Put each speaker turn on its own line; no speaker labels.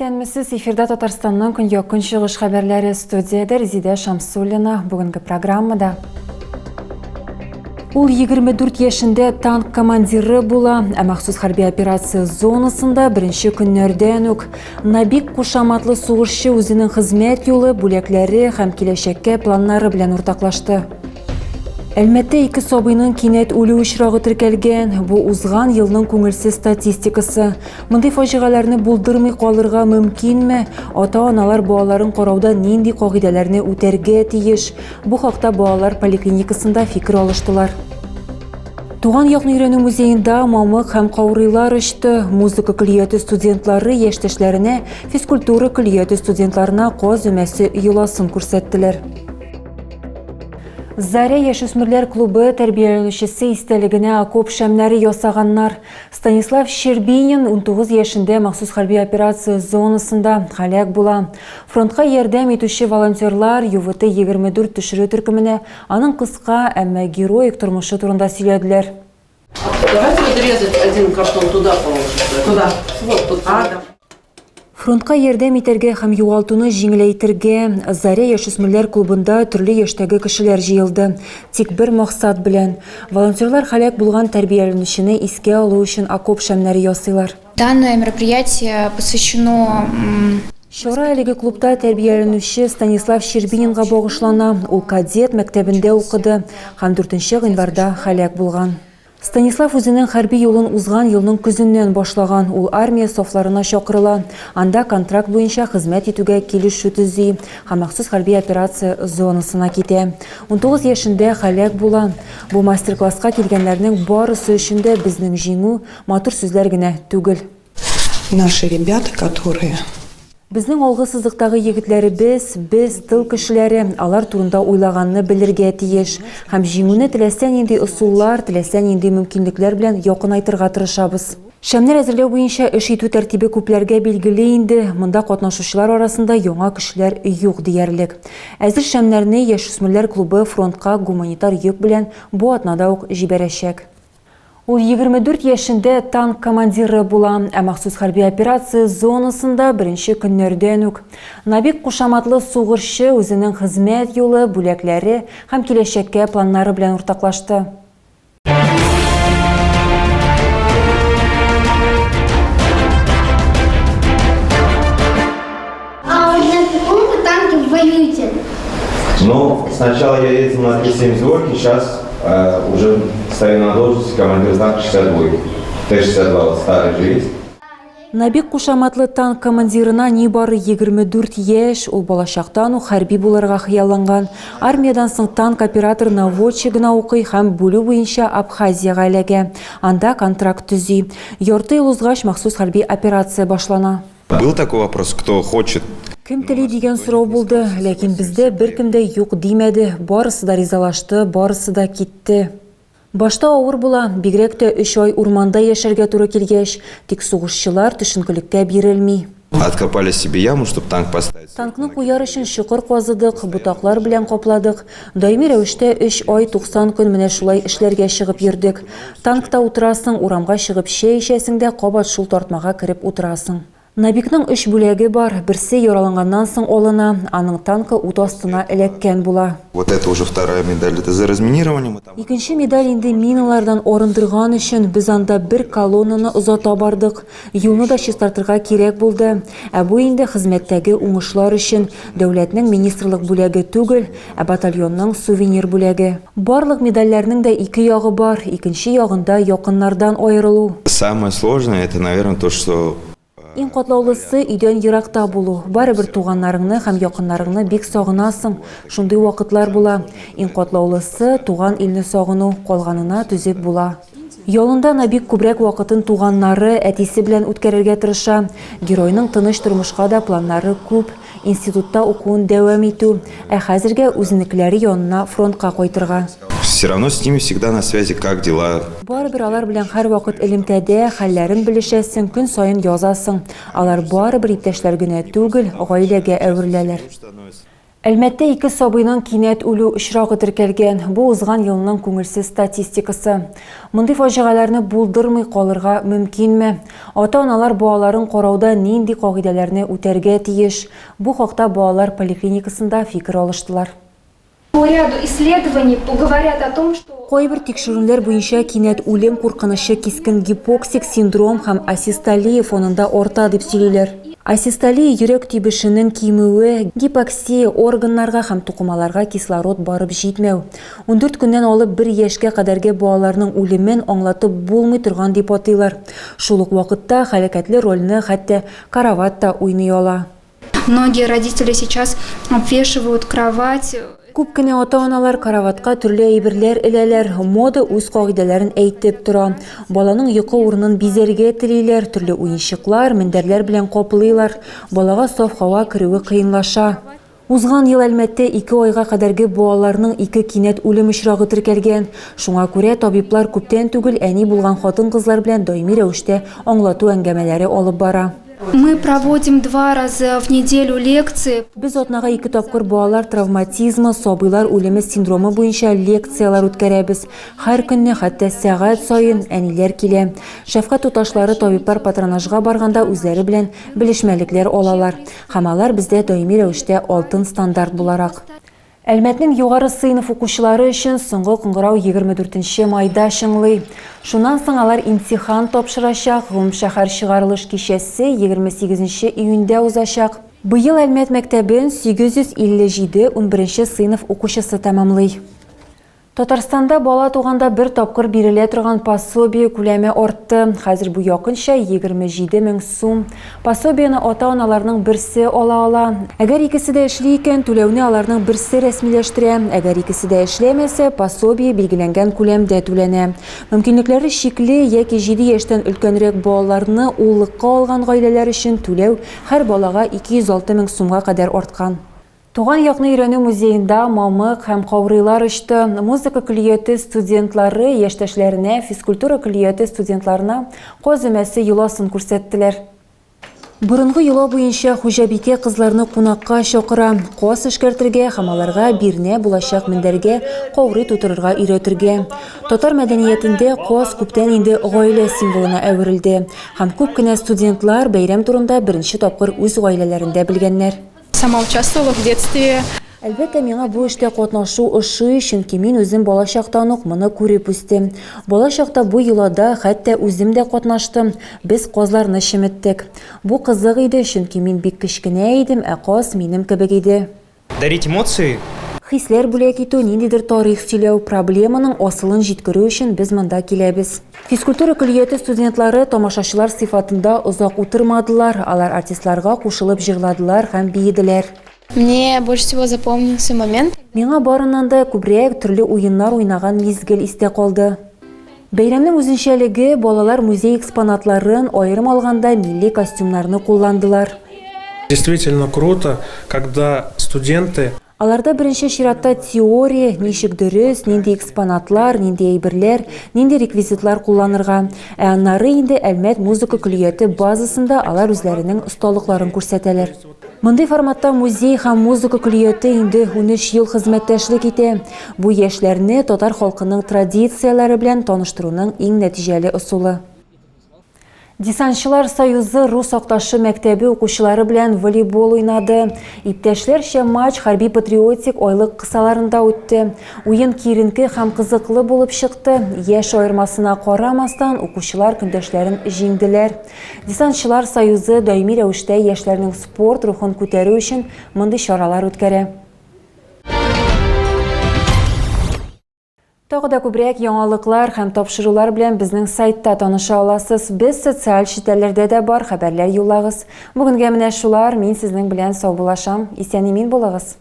Исәнмесез, эфирда Татарстанның көньяк-көнчыгыш хәбәрләре студиядә Резидә Шамсуллина. Бүгенге программада Ул 24 яшендә танк командиры була, ә махсус хәрби операция зонасында беренче көннәрдән үк Набик кушаматлы сугышчы үзенең хезмәт юлы, бүләкләре һәм киләчәккә планнары белән уртаклашты. Әлмәттә ике сабыйның кинәт үлү очрагы теркәлгән. Бу узган елның күңелсез статистикасы. Мондый фаҗигаләрне булдырмый калырга мөмкинме? Ата-аналар балаларын карауда нинди кагыйдәләрне үтәргә тиеш? Бу хакта балалар поликлиникасында фикер алыштылар. Туган якны өйрәнү музеенда мамык һәм каурыйлар очты. Музыка көллияте студентлары яшьтәшләренә физкультура көллияте студентларына каз өмәсе йоласын күрсәттеләр. Заря яшүсмерләр клубы тәрбияләнүчесе истәлегенә окоп шәмнәре ясаганнар. Станислав Щербинин 19 яшендә махсус хәрби операция зонасында һәлак була. Фронтка ярдәм итүче волонтерлар ЮВТ-24 төшерү төркеменә аның кыска, әмма героик тормышы турында сөйләделәр.
Давайте отрезать один картон туда положим. Туда. Вот тут. А, да.
Фронтка ярдәм итәргә һәм югалтуны җиңеләйтергә Заря яшүсмерләр клубында төрле яшьтәге кешеләр җыелды. Тик бер максат белән. Волонтерлар һәлак булган тәрбияләнүчене искә алу өчен окоп шәмнәре ясыйлар.
Данное мероприятие посвящено
Чара әлеге клубта тәрбияләнүче Станислав Щербининга багышлана. Ул кадет мәктәбендә укыды һәм 4 гыйнварда һәлак булган. Станислав үзенең хәрби юлын узган елның көзеннән башлаган. Ул армия сафларына чакырыла. Анда контракт буенча хезмәт итүгә килешү төзи һәм махсус хәрби операция зонасына китә. 19 яшендә һәлак була. Бу мастер-класска килгәннәрнең барысы өчен дә безнең җиңү, матур сүзләр генә түгел.
Наши ребята, которые
Безнең алгы сызыктагы егетләребез, без, тыл кешеләре, алар турында уйлаганны белергә тиеш. Һәм җиңүне теләсә нинди ысуллар, теләсә нинди мөмкинлекләр белән якынайтырга тырышабыз. Шәмнәр әзерләү буенча эш итү тәртибе күпләргә билгеле инде, монда катнашучылар арасында яңа кешеләр юк диярлек. Әзер шәмнәрне Яшүсмерләр клубы фронтка гуманитар йөк белән бу атнада ук җибәрәчәк. Ул 24 яшендә танк командиры була, ә махсус хәрби операция зонасында беренче көннәрдән үк. Набик кушаматлы сугышчы үзенең хезмәт юлы, бүләкләре һәм киләчәккә планнары белән уртаклашты.
А вот на каком вы танке воюете?
Ну, сначала я ездил на Т-72, сейчас уже стою на должности командир танка 62. Т-62 вот старый же есть.
Набик кушаматлы танк командирына нибары 24 яшь, ул балачактан ук хәрби булырга хыялланган. Армиядән соң танк оператор наводчигына укый һәм бүлү буенча Абхазиягә эләгә. Анда контракт төзи. Ярты ел узгач, махсус хәрби операция башлана.
Был такой вопрос, кто хочет?
Кем тели дигән сорау булды, ләкин бездә беркем дә юк димәде, барысы да ризалашты, барысы да китте. Башта авыр була, бигрәк тә өч ай урманда яшәргә туры килгәч, тик сугышчылар төшенкелеккә бирелми.
Откопали себе яму, чтобы танк поставить.
Танкны куяр өчен чокыр казыдык, ботаклар белән капладык. Даими рәвештә өч ай 90 көн менә шулай эшләргә чыгып йөрдек. Танкта утырасың, урамга чыгып чәй эчәсең дә кабат шул тартмага кереп утырасың. Набикның өч бүләге бар, берсе яраланганнан соң алына, аның танкы ут астына эләккән була.
Вот это уже вторая медаль, это за разминирование.
Икенче медаль инде миналардан арындырган өчен, без анда бер колоннаны озата бардык. Юлны да чистартырга кирәк булды. Ә бу инде хезмәттәге уңышлар өчен дәүләтнең министрлык бүләге түгел, ә батальонның сувенир бүләге. Барлык медальләрнең дә ике ягы бар, икенче ягында якыннардан аерылу.
Самое сложное, это, наверное, то, что
Иң катлаулысы, өйдән еракта булу. Барыбер туганнарыңны һәм якыннарыңны бик сагынасың. Шундый вакытлар була. Иң катлаулысы, туган илне сагыну, калганына түзеп була. Ялында Набик күбрәк вакытын туганнары, әтисе белән үткәрергә тырыша. Геройның тыныч тормышка да планнары күп, институтта укуын дәвам итү, ә хәзергә үзенекеләре янына фронтка кайтырга.
Все равно с ними всегда на связи, как дела.
Барыбер алар белән һәрвакыт элемтәдә, хәлләрен белешәсең, көн саен язасың. Алар барыбер иптәшләр генә түгел, гаиләгә әвереләләр. Әлмәттә ике сабыйның кинәт үлү очрагы теркәлгән. Бу узган елның күңелсез статистикасы. Мондый фаҗигаләрне булдырмый калырга мөмкинме? Ата-аналар балаларын карауда нинди кагыйдәләрне үтәргә тиеш? Бу хакта балалар поликлиникасында фикер алыштылар.
По ряду исследований говорят о том, что.
Кайбер тикшеренүләр буенча кинәт үлем куркынычы кискен гипоксик синдром һәм асистолия фонында арта дип сөйлиләр. Асистолия йөрәк тибешенең кимүе, гипоксия, органнарга һәм тукымаларга кислород барып җитмәү. 14 көннән алып бер яшькә кадәрге балаларның үлемен аңлатып булмый торган дип атыйлар. Шул ук вакытта һәлакәтле рольне хәтта карават та уйный ала.
Многие родители сейчас обвешивают кровать.
Күп кенә ата-аналар караватка төрле әйберләр эләләр. Мода үз кагыйдәләрен әйтеп тора. Баланың йокы урынын бизәргә телиләр, төрле уенчыклар, мендәрләр белән каплыйлар. Балага саф һава керүе кыенлаша. Узган ел Әлмәттә ике айга кадәрге балаларның ике кинәт үлем очрагы теркәлгән. Шуңа күрә табиблар күптән түгел әни булган хатын-кызлар белән даими рәвештә аңлату әңгәмәләре алып бара.
Мы проводим два раза в неделю лекции.
Без атнага ике тапкыр балалар травматизмы, сабыйлар үлеме синдромы буенча лекцияләр үткәрәбез. Һәр көнне, хәтта сәгать саен әниләр килә. Шәфкать туташлары табиблар патронажга барганда үзләре белән белешмәлекләр алалар. Һәм алар бездә даими рәвештә алтын стандарт буларак. Әлмәтнең югары сыйныф укучылары өчен соңгы кыңгырау 24 нче майда чыңлый. Шуннан соң алар имтихан тапшырачак, гомумшәһәр чыгарылыш кичәсе 28 нче июньдә узачак. Быел Әлмәт мәктәбен 857 унберенче сыйныф укучысы тәмамлый. Татарстанда бала туганда бер тапкыр бирелә торган пособие күләме артты. Хәзер бу якынча 27 мең сум. Пособиене ата-аналарның берсе ала ала. Әгәр икесе дә эшли икән, түләүне аларның берсе рәсмиләштерә. Әгәр икесе дә эшләмәсә, пособие билгеләнгән күләмдә түләнә. Мөмкинлекләре чикле яки җиде яшьтән өлкәнрәк балаларны уллыкка алган гаиләләр өчен түләү һәр балага 206 мең сумга кадәр арткан. Туган якны өйрәнү музеенда мамык һәм каурыйлар очты. Музыка көллияте студентлары яшьтәшләренә, физкультура көллияте студентларына каз өмәсе йоласын күрсәттеләр. Борынгы йола буенча хуҗабикә кызларны кунакка чакыра, каз эшкәртергә һәм аларга бирнә булачак мендәргә каурый тутырырга өйрәтергә. Татар мәдәниятендә каз күптән инде гаилә символына әверелде һәм күп кенә студентлар бәйрәм турында беренче тапкыр үз гаиләләрендә белгәннәр.
Сама участвовала в детстве.
Әлбәттә, миңа бу эштә катнашу ошый, чөнки мин үзем балачактан ук моны күреп үстем. Балачакта бу йолада хәтта үзем дә катнаштым, без казларны чеметтек. Бу кызык иде, чөнки мин бик кечкенә идем, ә каз минем кебек иде.
Дарить эмоции.
Хисләр бүләк итү, ниндидер тарих сөйләү, проблеманың асылын җиткерү өчен без монда киләбез. Физкультура көллияте студентлары тамашачылар сыйфатында озак утырмадылар, алар артистларга кушылып җырладылар һәм биеделәр.
Мне больше всего запомнился момент.
Миңа барыннан да күбрәк төрле уеннар уйнаган мизгел истә калды. Бәйрәмнең үзенчәлеге, балалар музей экспонатларын, аерым алганда, милли костюмнарны кулландылар.
Действительно круто, когда студенты.
Аларда беренче чиратта теория, ничек дөрес, нинди экспонатлар, нинди әйберләр, нинди реквизитлар кулланырга. Ә аннары инде Әлмәт музыка көллияте базасында алар үзләренең осталыкларын күрсәтәләр. Мондый форматта музей һәм музыка көллияте инде 13 ел хезмәттәшлек итә. Бу яшьләрне татар халкының традицияләре белән таныштыруның иң нәтиҗәле ысулы. Десантчылар союзы Рус Акташы мәктәбе укучылары белән волейбол уйнады. Иптәшләрчә матч хәрби-патриотик айлык кысаларында үтте. Уен киеренке һәм кызыклы булып чыкты. Яшь аермасына карамастан, укучылар көндәшләрен җиңделәр. Десантчылар союзы даими рәвештә яшьләрнең спорт рухын күтәрү өчен мондый чаралар үткәрә. Тагы да күбрәк яңалыклар һәм тапшырулар белән безнең сайтта таныша аласыз. Без социаль челтәрләрдә дә бар, хәбәрләр юллагыз. Бүгенгә менә шулар, мин сезнең белән саубуллашам. Исән-имин булыгыз!